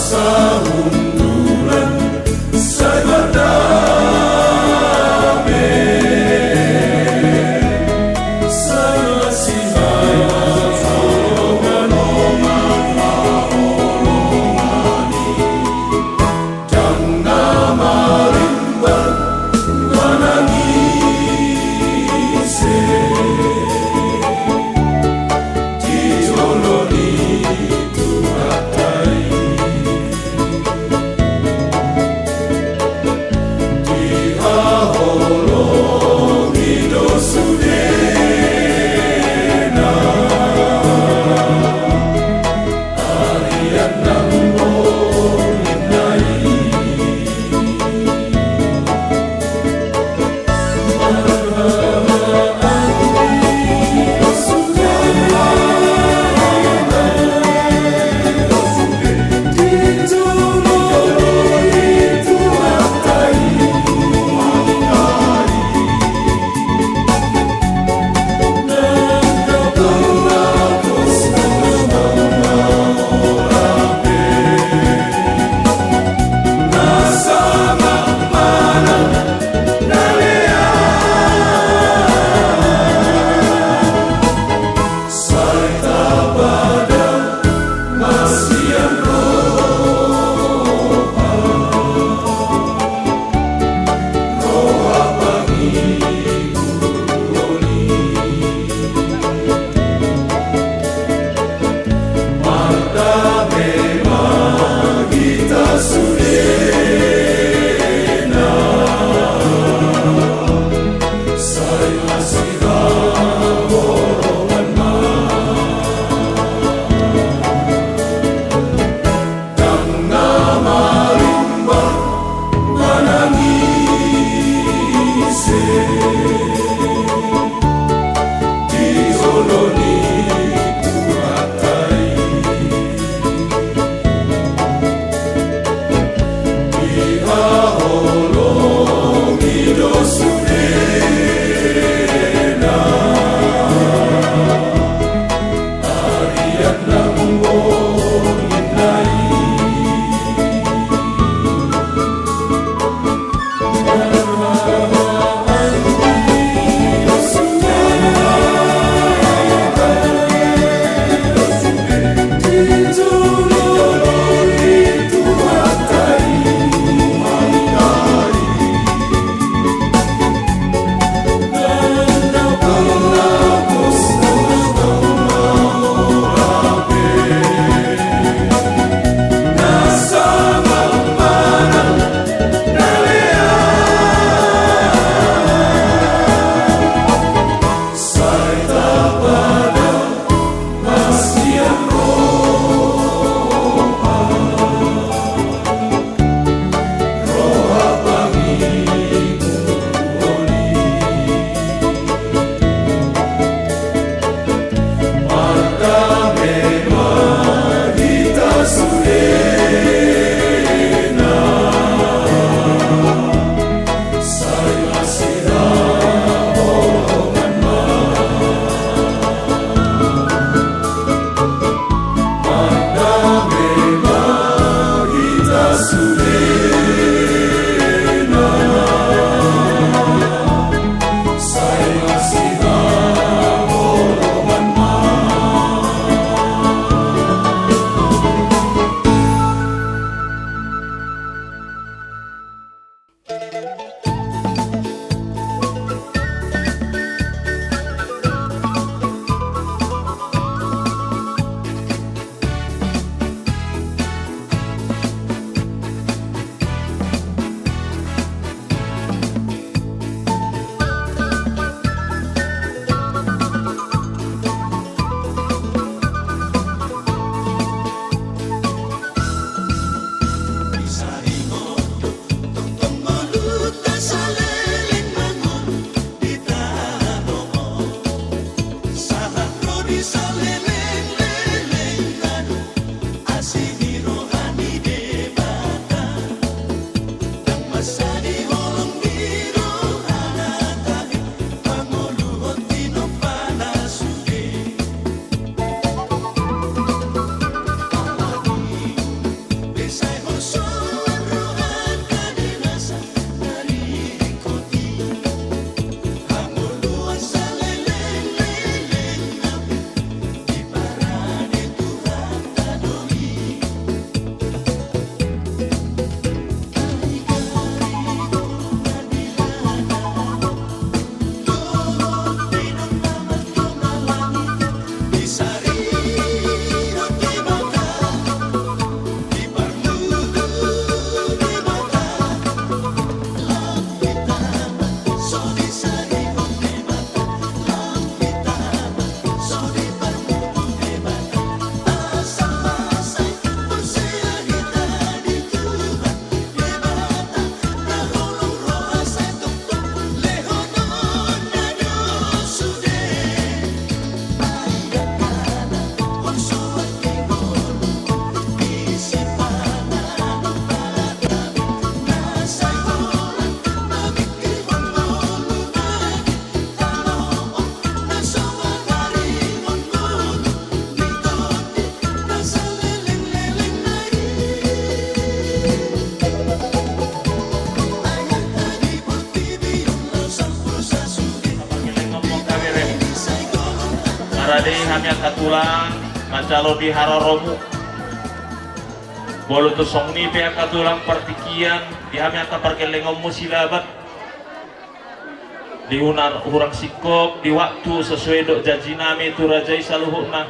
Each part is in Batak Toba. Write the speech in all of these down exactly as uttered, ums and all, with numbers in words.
Sahundulan sai mardame, sai masimaima, sai masimaima. Ndang na marimbar manang ise di jolo ni Tuhanta i. Hami angka tulang manjalo di haroromu. Molo tung songon i pe angka tulang partingkian, di hami angka pargellengonmu Silaban, di huna hurang singkop di waktu sesuai dohot janjinami tu raja i saluhutna.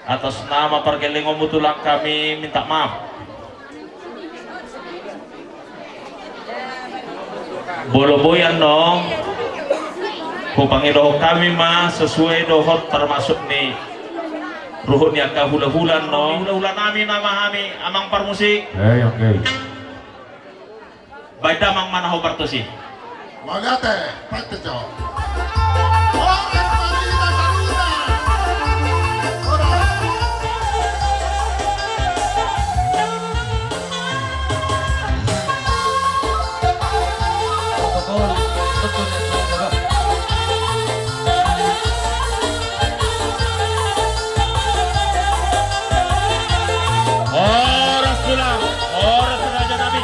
Atas nama pargellengonmu tulang kami minta maaf. Molo boi annon, hupangidohon hami ma sesuai dohot tarmasuk ni ruhut ni angka hulahula annon. Hulahulanami nama hami, amang parmusik. Eh, oke. Baen damang ma na hombar tusi. Mauliate, pante jo. Horas ma di hita saluhutna. Horas. Horas tulang, horas rajanami.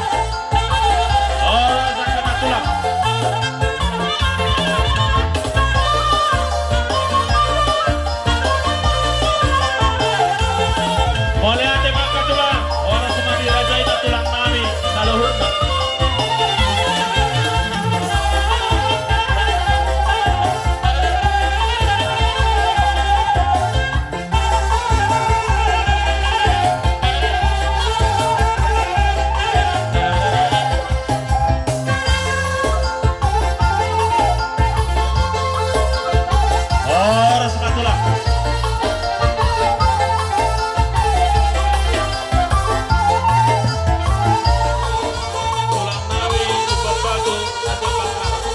Horas angka na tulang. Mauliate ma angka tulang, horas ma di raja i na tulang nami saluhutna. Horas ma tulang. Tulang nami Tumbal Batu, Tumbal Batu.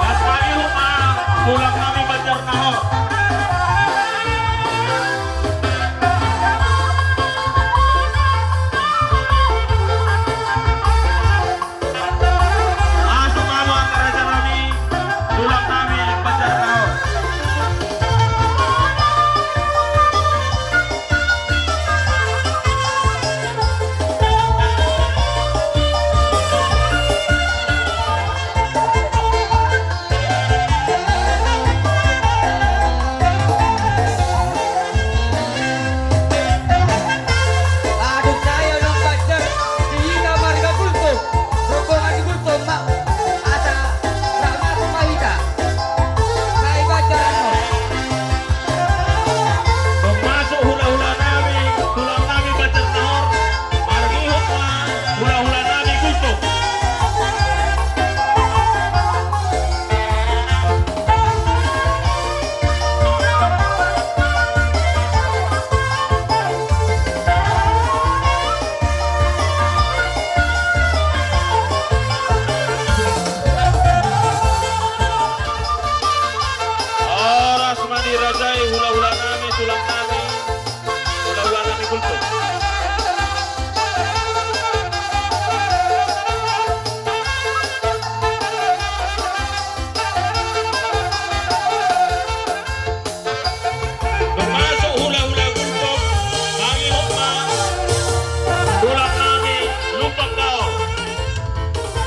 Las mangihut ma tulang nami Banjar Nahor. Masuk hamu angka raja nami, tulang nami Banjar Nahor. Adong sae adong pajar di hita marga Gultom, rombongan ni Gultom ma, asa rap masuk ma hita. Sai pajar annon. Dung masuk hulahula nami, tulang nami Banjar Nahor, marngihut ma hulahula nami Gultom. Horas ma di raja i, hulahula nami, tulang nami, hulahula nami Gultom. Dung masuk hulahula Gultom, mangihut ma tulang nami Lumban Gaol.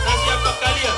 Na sian Pangkalian.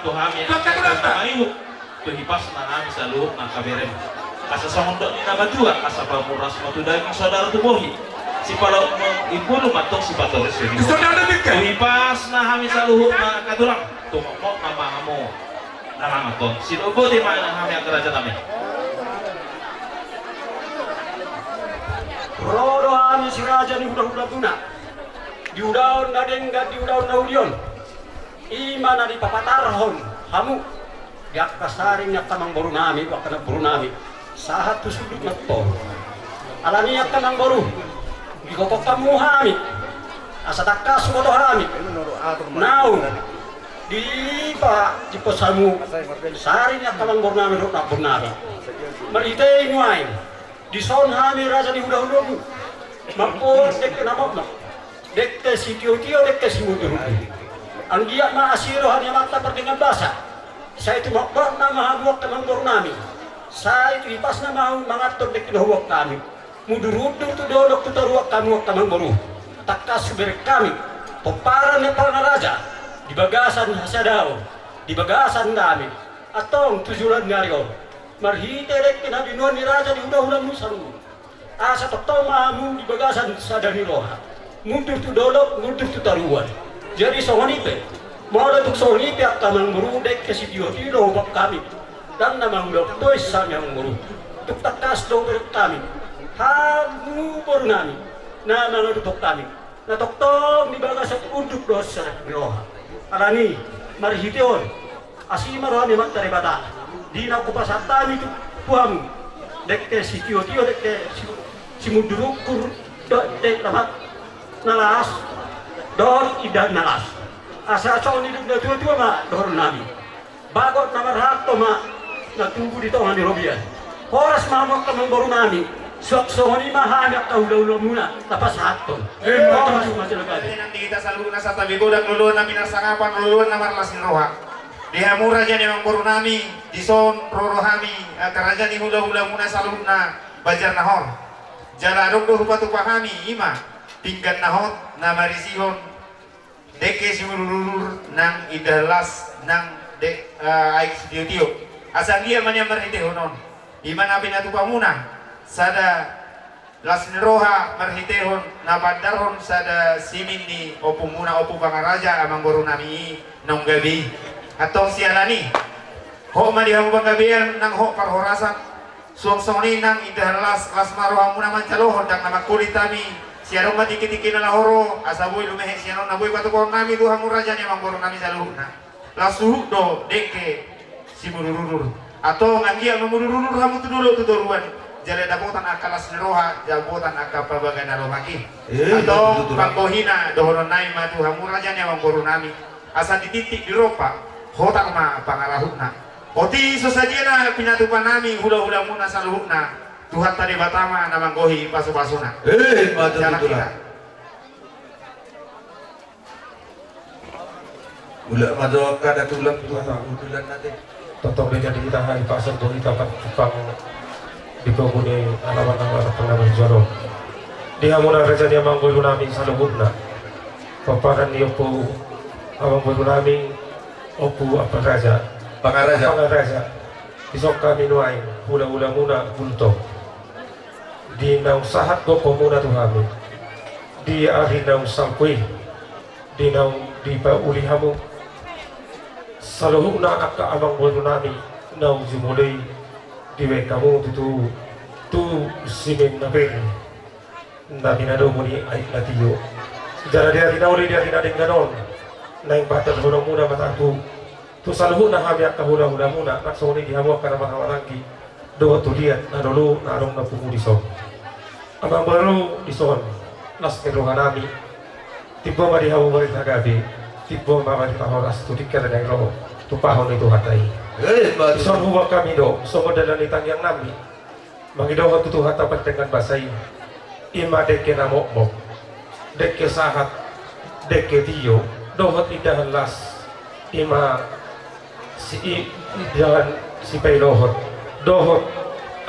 tu hami angka tama i, tu hipasna hami saluhutna angka berem. Asa songon dok ni na matua, asa pamuras ma tu daging, saudara tu bohi. Sipalomo imbulu mantong sipatoris. Tu hipasna hami saluhutna angka tulang, tumomot ma hamu. Na mangan tong sidok boti ma hami angka raja nami. Ro do hami si raja ni hulahulamuna di ulaon na denggan, di ulaon na uli on. I ma na dipapatarhon hamu di angka sari ni angka amangborunami, angka namborunami, sahat tu sundut na tolu. Alani i angka amangboru, digokhon hamu hami asa tangkas huboto hami naung dipa, dipos hamu sari ni angka amangborunami dohot namborunami. Marhite i nuaeng, dison hami raja ni hulahulamu mamboan dengke na mokmok, dengke sitiotio, dengke simundurundurhon. Anggiat ma asi roha ni Amanta Pardenggan Basa, sai tumokmok nama hamu angka amangborunami, sai tu hipasna ma hamu manganhon dengke na huboan hami. Mundurundur tu dolok tu toruan hamu angka amangboru, tangkas hubereng hami pomparan ni pangaraja di bagasan hasadaon, di bagasan dame. Antong tu joloan ni ari on, marhite dengke na binoan ni raja ni hulahulamu saluhut, asa tongtong ma hamu di bagasan sada ni roha, mundur tu dolok, mundur tu toruan. Jadi songon i pe, molo tung songon i pe angka amangboru, dengke sitiotio do huboan hami, ndang na mangulahon tois hami amangboru. Tung tangkas do hubereng hami hamu borunami na mangadophon hami, na tongtong di bagasan unduk dohot sada ni roha. Alani i, marhite on, asi ma roha ni Amanta Debata di na hupasahat hami tu, tu hamu, dengke sitiotio, dengke si, simundurungkur, dohot dengke na las, dohot indahan na las. Asa songon nidok ni natuatua ma dohononnami: Bagot na marhalto ma na tubu di tonga ni robean. Horas ma hamu angka amangborunami, suang songon i ma hami angka hulahulamuna na pasahathon. Emma tutu. Horas ma, silakan. Nang di hita saluhutna, santabi godang loloan na pinarsangapan, loloan na marlas ni roha. Di hamu raja ni amangborunami, dison ro do hami angka raja ni hulahulamuna saluhutna, Banjar Nahor. Jala adong do hupatupa hami, i ma pinggan na hot na marisihon dengke simudurudur nang indahan las nang de, eh, aek sitiotio. Asa anggiat ma nian marhitehon on, i ma na pinatupamuna sada las ni roha marhitehon na paandarhon sada simin ni ompumuna, Ompu Pangaraja, amangborunami i, naung gabe i. Antong siala ni i, hot ma di hamu panggabean nang hot parhorasan. Suang songon i nang indahan las, las ma rohamuna manjalohon, ndang na mangkulit hami. Sai adong ma tingkitingki na laho ro, asa boi lumehe sian on na boi patupahonnami tu hamu raja ni amangborunami saluhutna. Las huhut do dengke simudurudur. Antong anggiat ma mudurudur hamu tu dolok tu toruan, jala dapotan angka las ni roha, dapotan angka parbagabaga na lomak i. Eh, antong, betul, betul, panggohina dohononnami ma tu hamu raja ni amangborunami, asa di tintin di rompa hotak ma pangarahutna. Oti so sadia na pinatupanami hulahulamuna saluhutna, Tuhanta Debata ma na manggohi pasupasuna. Eh, ma tutu. Jala tulang hita. Ula ma jo kada tulang tu hata udulan nate. Tongtong be jadi hita hari pasar do hita pat cupang di pogu ni alaman-alaman pengamen jolo. Di hamuna raja ni amangborunami saluhutna. Pomparan ni Ompu amangborunami, Ompu Amang Raja. Pangaraja. Pangaraja. Dison hami nuaeng hulahulamuna Gultom. Di naung sahat gokhonmuna tu hami di ari naung salpu i, di naung dipauli hamu saluhutna angka amangborunami naung jumolo i, dibahen hamu tutu tu simin na ber na pinadomu ni aek na tio. Jala di ari na uli, di ari na denggan on, naeng paandarhononmuna ma tutu tu saluhutna hami angka hulahulamuna, nang songon i di hamu angka na marhahamaranggi dohot tu liat na lolo na adong na pungu dison. Amangboru, dison las ni rohanami. Timbo ma di hamu barita gabe, timbo ma barita horas tu tingki na naeng ro tupahon ni Tuhanta i. Eh, baru. Dison huboan hami do songon dalan ni tangiangnami mangidohon tu Tuhanta Pardenggan Basa i, i ma dengke na mokmok, dengke sahat, dengke tio, dohot indahan las, i ma si i, indahan sipailohon dohot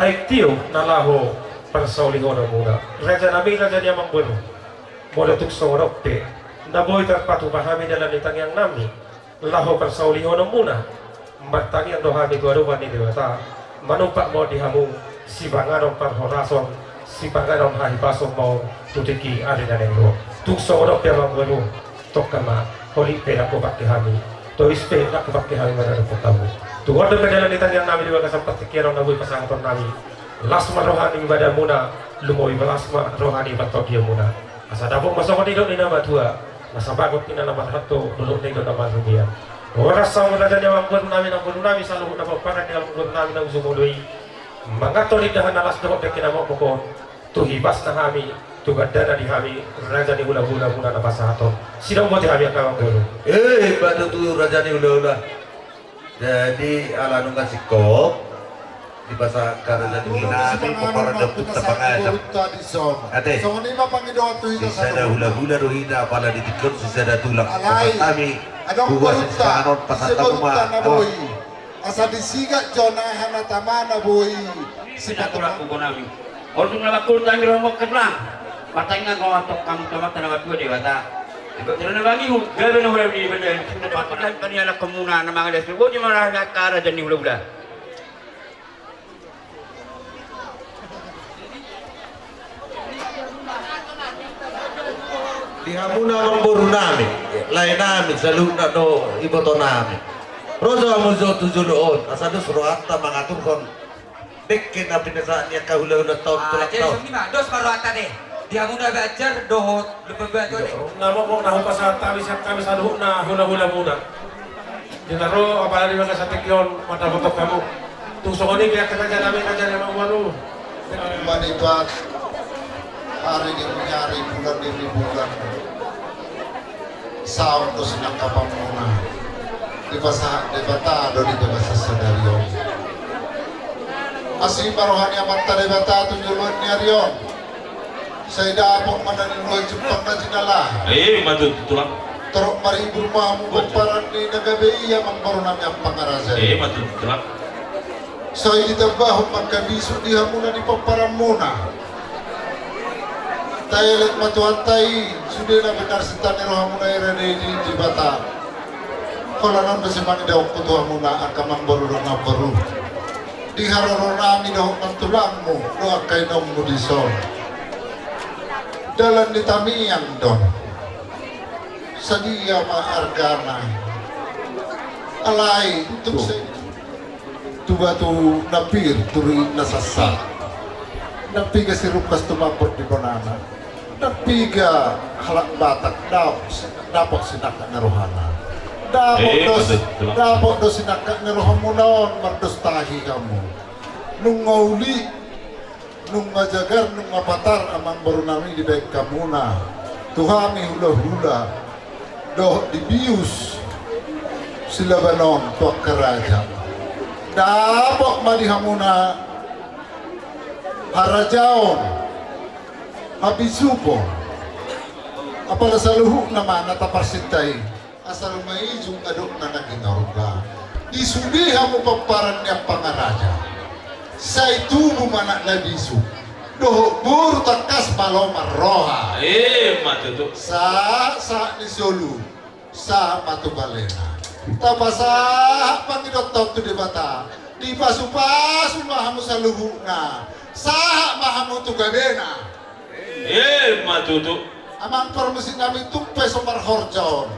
aek tio na laho parsaulihononmuna. Rajanami, raja ni amangboru, molo tung songon on pe na boi tarpatupa hami dalan ni tangiangnami laho parsaulihononmuna, martangiang do hami tu adopan ni Debata, manumpak ma on di hamu sipanganon parhorason, sipanganon hahipason ma on tu tingki ari na naeng ro. Tung songon on pe, amangboru, tongka ma, holit pe ndang hupangke hami, tois pe ndang hupangke hami maradophon hamu. Tung on dope dalan ni tangiangnami di bagasan partingkian on na boi pasahatonnami. Las ma roha ni ibadahmuna, lumobi las ma roha ni partondianmuna. Asa dapot ma songon nidok ni na matua, na sabagot ninna na marhalto, dolok ni do na marhitean. Horas ma hamu raja ni amangboru nami, namboru nami, saluhut na pomparan ni amangboru nami na uju molo i, manganhon indahan na las dohot dengke na mokmok on, tu hibasna hami, tu gandana di hami, raja ni hulahulamuna na pasahathon. Sidok boti hami angka amangboru. Eh, batu tu raja ni hulahula. Jadi ala nunga singkop dipasahat raja ni hulahulamuna, pomparan ni ompunta Pangajap. Ate. Sisada hulahula do hita, apala di tingki on sisada tulang. Alai, adong hami, adong huas borunta, sipanganon, pasahat hamu ma. Asa disigat jo na hana tamana boi. Sipatulang. Undung na mangkulut hami roha mokir lang. Martangiang ma antong hamu tu Amanta na martua Debata. Iba tira na mangihut gabe na hula di badan. Sudah patut dan kami anak kemuna na mangadas. Boti ma roha ni angka raja ni hulahula. Di hamuna amangboru nami, lae nami, saluhutna do iboto nami. Ro jo hamu jo tu jolo on, asa dos rohanta mangaturhon dengke na pinasahat ni angka hulahulanta on. Ah, tulang jadi taon. Songon i ma, dos ma rohanta ate. Di hamuna Banjar dohot Lumban Batu ate. Na mokmok na hupasahat hami sian hami saluhutna hulahulamuna. Di na ro apala di bagasan tingki on mandapothon hamu. Tung songon i pe angka raja nami, raja ni amangboru. Manipat ari demi ari, bulan demi bulan. Saut do sinangkapmuna. Dipasahat Debata do di bagasan sadari on. Asi ma roha ni Amanta Debata tu joloan ni ari on. Sai dapot ma na niula jumpang na jinala. Eh, ima tutu, tulang. Torop maribur ma hamu pomparan ni na gabe i, amangboru nami, ampang raja. Eh, ima tutu, tulang. Sai ditambahon ma angka bisuk di hamuna di pomparanmuna. Taelek ma Tuhanta i, sude na pinarsinta ni rohamuna i rade di Debata. Holan on do simangidaonku tu hamuna angka amangboru dohot namboru. Di haroro nami dohot nantulangmu dohot angka inongmu dison. Dalan ni tamiang do on. Sadia ma argana. Alai tung se- Tuba tu na pir, tu ri na sasa. Ndang piga si Rungkas tumambot di bonana. Ndang piga halak Batak dapot si-, dapot sinangkap ni rohana. Dapot dos-, dapot do sinangkap ni rohamuna on, mardos tahi hamu. Nunga uli, nunga jagar, nunga patar amangboru nami dibaen hamuna tu hami hulahula dohot di bius Silaban on tu angka raja. Dapot ma di hamuna harajaon, habisupon, apala saluhutna ma na taparsinta i. Asal maijung adong na ginorba. Di sude hamu pomparan ni ampang raja. Sai tubu ma anak na bisuk. Dohot boru tangkas malo marroha. Ima tutu. Sahat, sahat ni solu. Sahat ma tu balena. Tapasahat pangidoanta tu Debata. Dipasupasu ma hamu saluhutna. Sahat ma hamu tu gabena. Ima tutu. Amang parmusik nami, tung pe so marhorja on.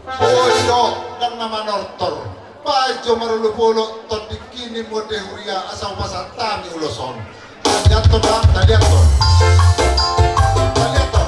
Boi do ndang na manortor. Baen jo marolopolop tondingki ni mual di huria asa hupasahat hami ulos on. Taliathon, taliathon. Taliathon.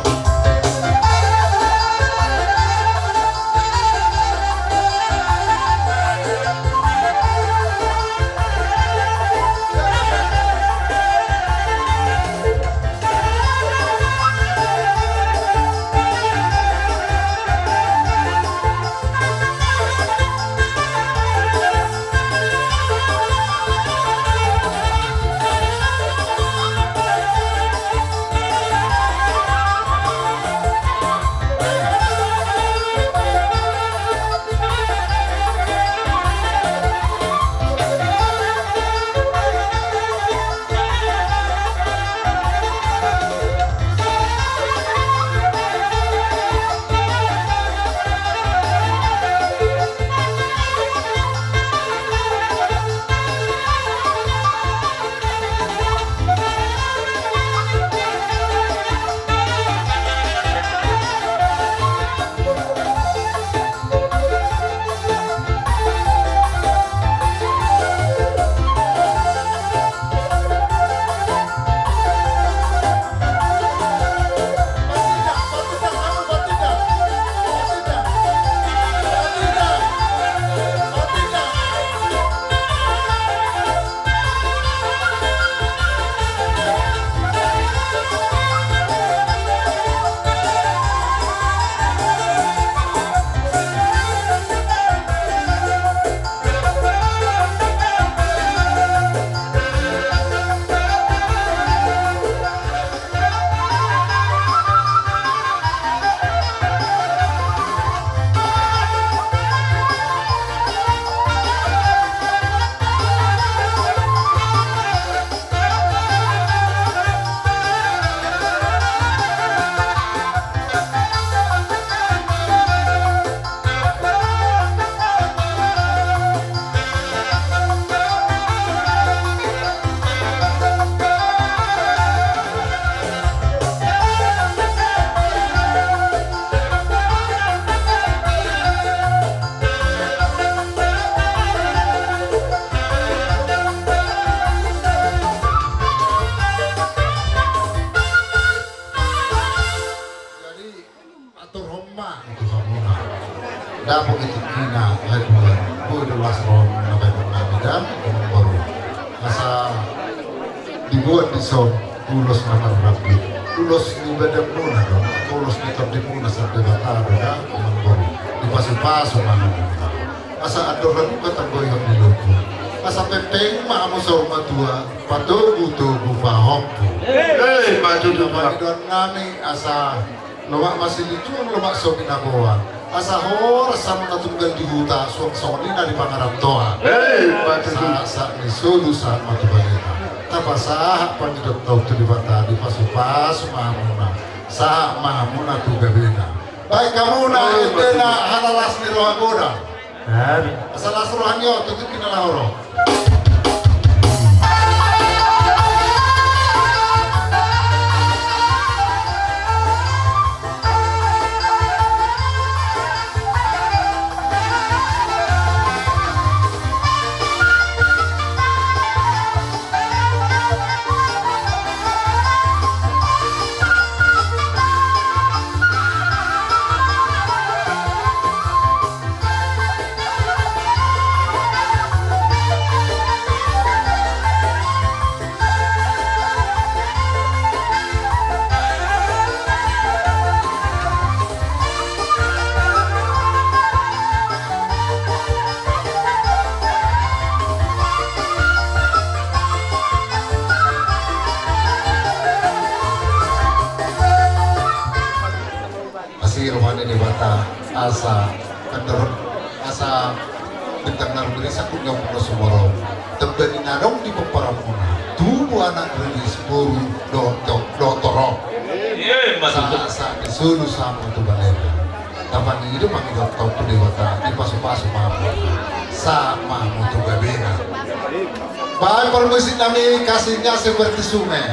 Dapot i tingkina haduan, boi do las roha na baen nami da, amangboru. Asa dibuat dison ulos na marrambit, ulos ni badanmuna do, ulos ni tondimuna sian Debata do da, amangboru. Dipasupasu ma hamuna. Asa andor halumpang tamboihon ni lombu. Asa pengpeng ma hamu saur matua, patogutogu pahompu. Eh, patogutogu. Pangidoan nami asa lomak ma silinjuang, lomak so binaboan. Asa horas hamu na tunggal di huta, suang songon i na di pangarantoan. Eh, patogutogu. Sahat ni solu sahat ma tu baleta. Tapasahat pangidoanta on tu Debata, dipasupasu ma hamuna. Sahat ma hamuna tu gabena. Baen hamuna endena halalas ni roha godang. Asa las roha ni on tu tingki na laho ro. Asi roha ni Debata, asa andor, asa bintang na rumiris sangkut ni ombun na sumorop. Tamba ni na adong di pomparanmuna, tubu anak, riris boru dohot, dohot torop. Sahat, sahat ni solu sahat ma tu baleta. Tapangido pangidoanta on tu Debata, dipasupasu ma hamu. Sahat ma hamu tu gabena. Baen parmusik nami, kasihnya seperti sungai.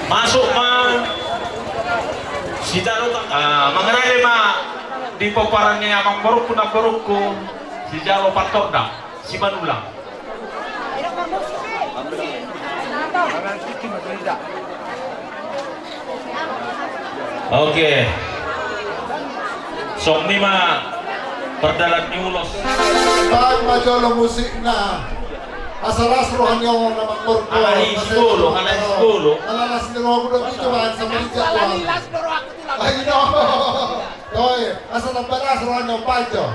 Masuk ma sijalo, ah, mangarade ma di pomparan ni amangborungku, namborungku, sijalo Pantordang Simanullang. Oke. Songon i ma pardalan ni ulos. Baen ma jolo musikna. Asa las roha ni on, amangborungku. Ala ni sigolo, ala ni sigolo. Ala las ni roha, udah gitu, baen sama ijak. Ala ni las roha, aku tuh. Ayo. Oi, asa tamba las roha ni on, baen jo.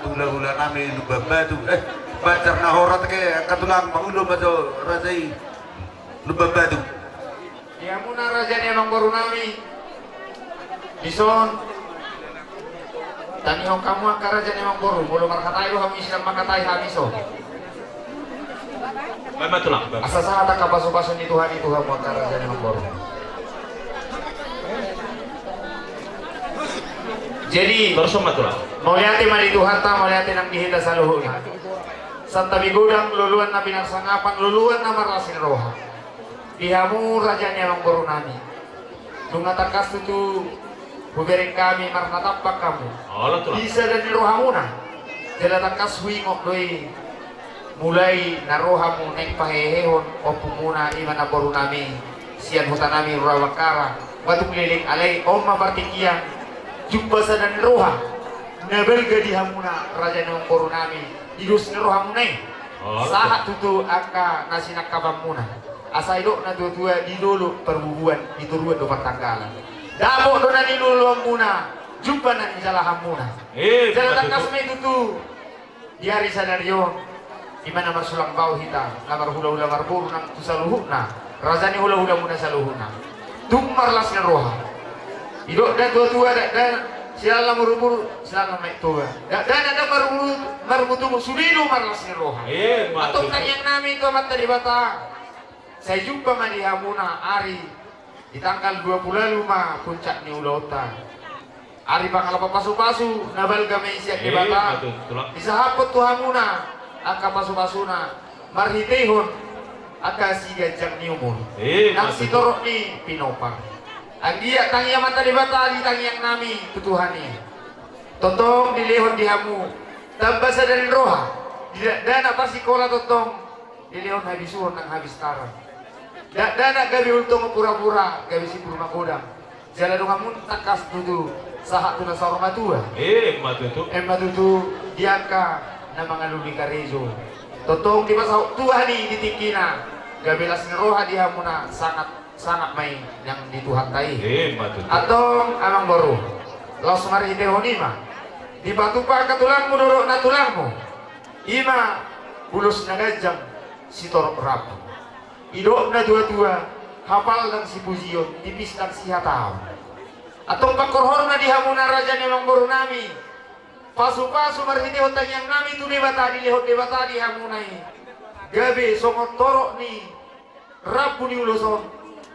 Hulahula nami Lumban Batu. Eh, Banjar na horat ke, angka tulang, mangolu ma jo raja i Lumban Batu. Di hamuna raja ni amangboru nami, dison tangihon hamu angka raja ni amangboru, molo marhatai do hamu, ise na manghatai, hami so. Baen ma tulang, baen ma. Asa sahat angka pasupasu ni Tuhan i tu hamu angka raja ni amangboru. Jadi, mauliate ma di Tuhanta, mauliate nang di hita saluhutna. Santabi godang, loloan na pinarsangapan, loloan na marlas ni roha. Di hamu raja ni amangboru nami, nunga tangkas tutu hubereng hami marnatampak hamu di sada ni rohamuna. Jala tangkas huingot do i, mulai na ro hamu naeng pahehehon ompumuna, i ma namboru nami sian huta nami Rura Bakkara, Batung Leleng, alai on ma partingkian jumpa sada ni roha na balga di hamuna raja ni amangboru nami, di dos ni rohamuna i. Sahat tutu angka na sinangkapanmuna. Asa didok na tuatua, di dolok parbubuan, di toruan do partanggalan. Dapot do na niluluanmuna, jumpa na nijalahanmuna. Jala tangkas ma i tutu di ari sadari on, di mana marsulang bao hita, na marhulahula marboru nang tu saluhutna, raja ni hulahulamuna saluhutna, tung marlas ni roha. Didok na tuatua, dakdanak silala murumuru, silala ma i Toba. Dakdanak ndang marumuru, marumutumutu, sude do marlas ni roha. Antong tangiang nami tu Amanta Debata, sai jumpa ma di hamuna ari, di tanggal dua pulu ualu ma puncak ni ulaonta. Ari pangalapan pasupasu na balga ma i sian Debata. Disahaphon tu hamuna angka pasupasuna marhitehon angka siganjang ni umur nang sitorop ni pinompar. Anggiat tangi Amanta Debata di tangiang nami tu Tuhan i, tongtong dilehon di hamu tamba sada ni roha, di dakdanak parsikola tongtong dilehon habisuhon nang habistaran. Dakdanak gabe ultong purapura, gabe simbur magodang. Jala donganmuna tangkas tutu sahat tu na saur matua. Emma tutu. Emma tutu, di angka na mangalului karejo, tongtong dipasaut Tuhan i di tingkina, gabe las ni roha di hamuna, sangap, sangap ma i nang di Tuhanta i. Antong amangboru, laos marhitehon i ma dipatupa angka tulangmu dohot natulangmu. I ma ulos na ganjang, sitorop rambu. Didok na tuatua, hapal ndang sipujion, tipis ndang sihataon. Antong pangkorhorna di hamuna raja ni amangboru nami, pasupasu marhitehon tangiang nami tu Debata dilehon Debata di hamuna i, gabe songon torop ni rambu ni ulos on,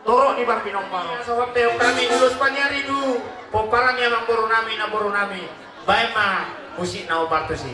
torop ni parpinomparon. Asa huampehon hami ulos paniari tu pomparan ni amangboru nami, namboru nami. Baen ma musikna, hombar tusi.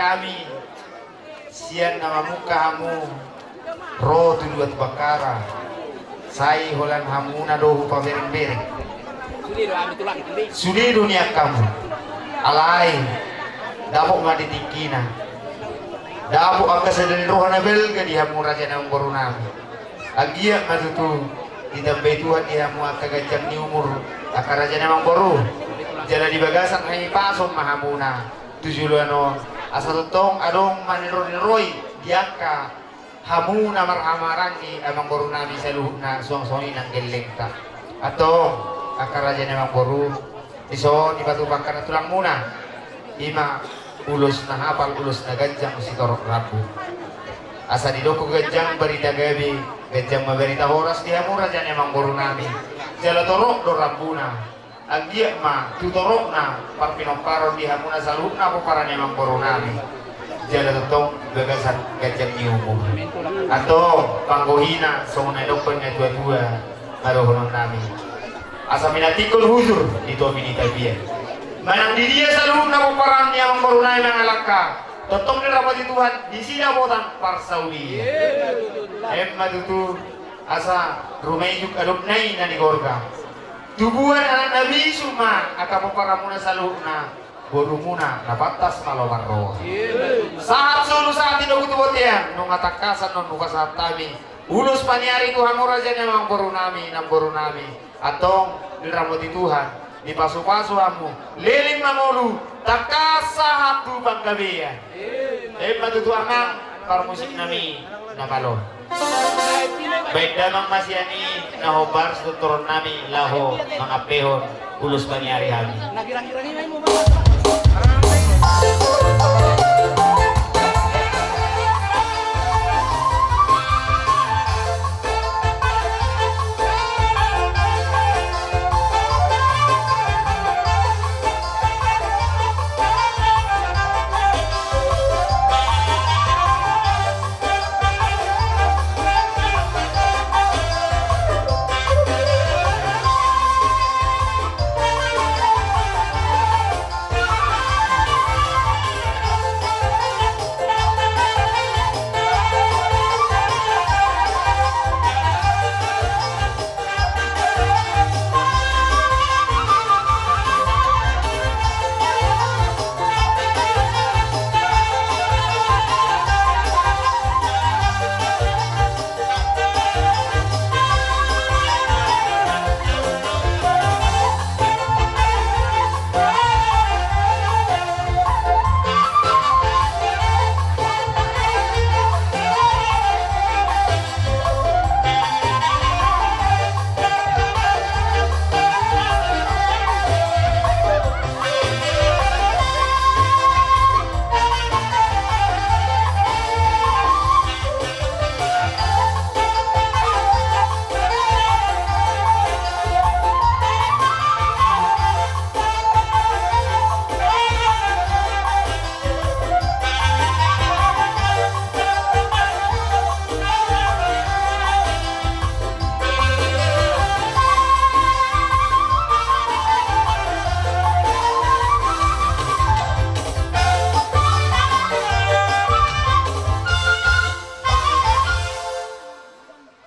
Hami sian na mamungka hamu ro tu Dua Tubakkara, sai holan hamuna do hupaberengbereng. Sude do nian hamu. Alai dapot ma di tingkina, dapot angka sada ni roha na balga di hamu raja ni amangboru nami. Anggiat ma tutu ditambai Tuhan di hamu angka ganjang ni umur, angka raja ni amangboru. Jala di bagasan hahipason ma hamuna tu joloan on, asa tongtong adong ma na niroi di angka hamu na marhahamaranggi amangboru nami saluhutna suang songon i nang gellengta. Antong angka raja ni amangboru, dison dipatupa angka na tulangmuna, i ma ulos na hapal, ulos na ganjang sitorop rambu. Asa didok ganjang barita gabe, ganjang ma barita horas di hamu raja ni amangboru nami. Jala torop do rambuna. Anggiat ma tu toropna parpinomparon di hamuna saluhutna pomparan ni amangboru nami. Jala tongtong bagasan ganjang ni umur. Antong panggohina songon na nidokkon ni natuatua, na dohonon nami. Asa minantikkon hujur di topi ni tapian. Manang di dia saluhutna pomparan ni amangboru nami mangalangka, tongtong diramoti Tuhan di sidapotan parsaulian. Emma tutu, asa rumejuk adopna i na di gorga. Tubuan anak na bisuk ma angka pomparanmuna saluhutna, borumuna na pantas malo marroha. Sahat solu sahat i do tu bontean, nunga tangkasan on hupasahat hami ulos paniari tu hamu raja ni amangboru nami, namboru nami. Antong diramoti Tuhan, dipasupasu hamu, leleng mangolu, tangkas sahat tu panggabean. Emma tutu amang parmusik nami na malo. Baen damang ma sian i na hombar sitortoron nami laho mangampehon ulos paniari hami.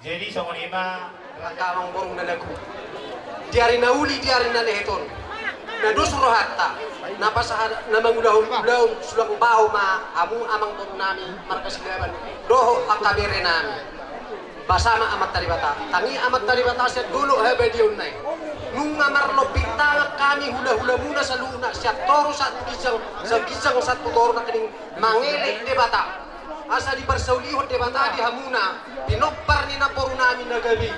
Jadi songon i ma, angka amangboru na lagu. Di ari na uli, di ari na lehet on, na dos rohanta, na pasahat, na mangulahon ulaon sulang bao ma hamu amangboru nami marga Silaban dohot angka bere nami. Basa ma Amanta Debata, tangi Amanta Debata sian dolok habadiaonna i. Nunga marlompit tangan hami hulahulamuna saluhutna sian toru sahat tu ginjang, sian ginjang sahat tu toru nangkining mangelek Debata. Asa diparsaulihon Debata di hamuna pinompar ni namboru nami na gabe,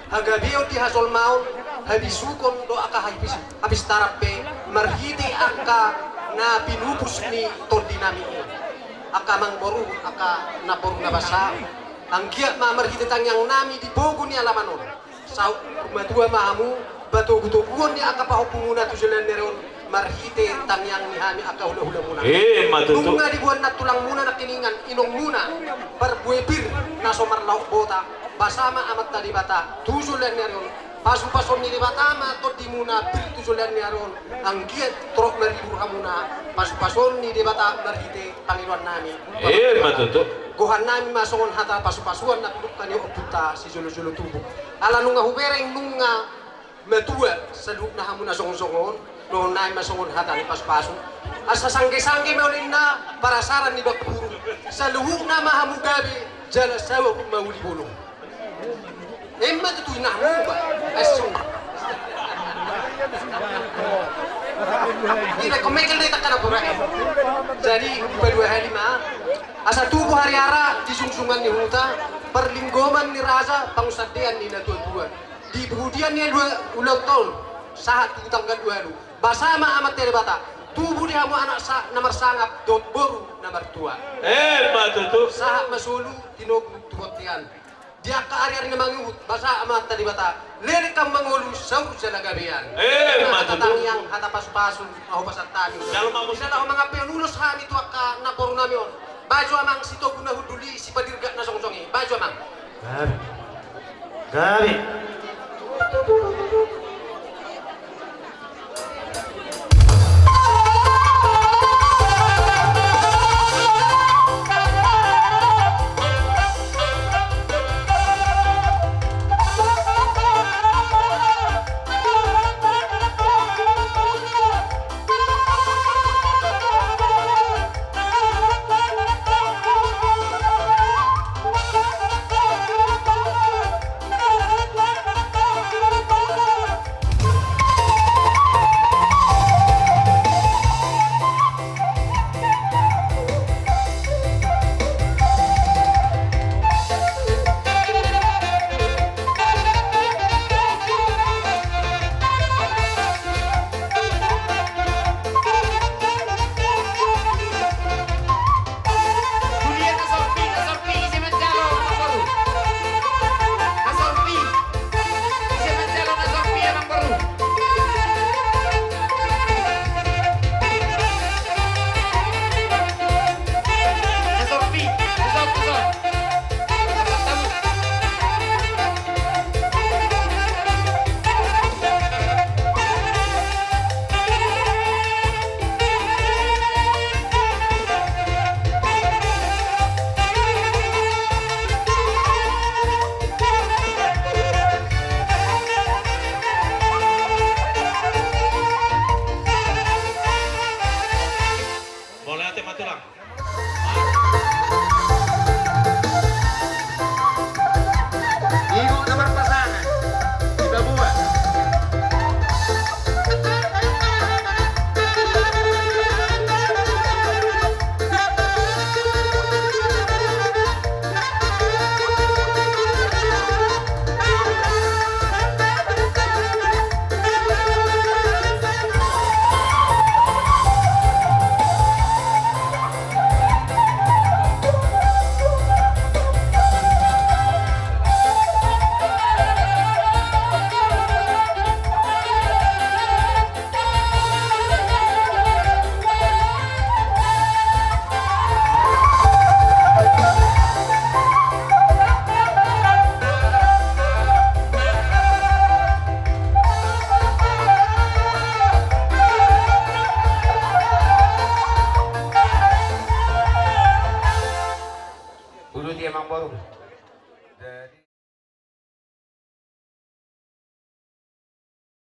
hagabeon di hasolmaon, habisukon dohot angka hapis-, hapistaran pe marhite angka na pinupus ni tondi nami i. Angka amangboru, angka namboru na basa, anggiat ma marhite tangiang nami di pogu ni alaman on, saut matua ma hamu, patogutoguon ni angka pahompumuna tu joloan ni ari on, marhite tangiang ni hami angka hulahulamuna. Emma tutu. Nunga diboan nantulangmuna nangkiningan inongmuna parbue pir na so marlaok bota, basa ma Amanta Debata tu joloan ni ari on, Pasupasuon ni Debata ma tondimuna pir tu joloan ni ari on, anggiat torop maribur hamuna pasupasuon ni Debata marhite pangidoan nami. Eh, ma tutu. Gohan nami ma songon hata pasupasuan na pinungka ni ompunta sijolojolo tubu. Ala nunga hubereng nunga matua saluhutna hamu na songon-songon, dohonon nami ma songon hata ni pasupasu. Asa sanggesangge ma ulinna parasaran ni bangkuru. Saluhutna ma hamu gabe jala saur mauli bolong. Emma tutu inna hamu ba. Asu. Ina komekel dei takkan apa ba. Jadi, kedua hali ma. Asa tubu hariara di sungsungan ni huta, parlinggoman ni raja, pangunsandean ni natua-tua. Di pudian ni dua ulang tahun, sahat tu tanggal dua puluh. Basa ma Amanta Debata, tubu di hamu anak sa, na marsangap, dohot boru na martua. Eh, ma tutu. Sahat ma solu, tinogu tu bontean. Di angka ari-ari na mangihut, basa Amanta Debata, leleng hamu mangolu saur jala gabean. Eh, ma tutu. Hata tangiang, hata pasupasu, ma hupasahat hami. Jalo ma. Di na laho mangampehon ulos hami tu angka namboru nami on. Bajo amang, si Togu na hundul i, si padirgak na songon-songon i. Bajo amang. Gabe. Gabe.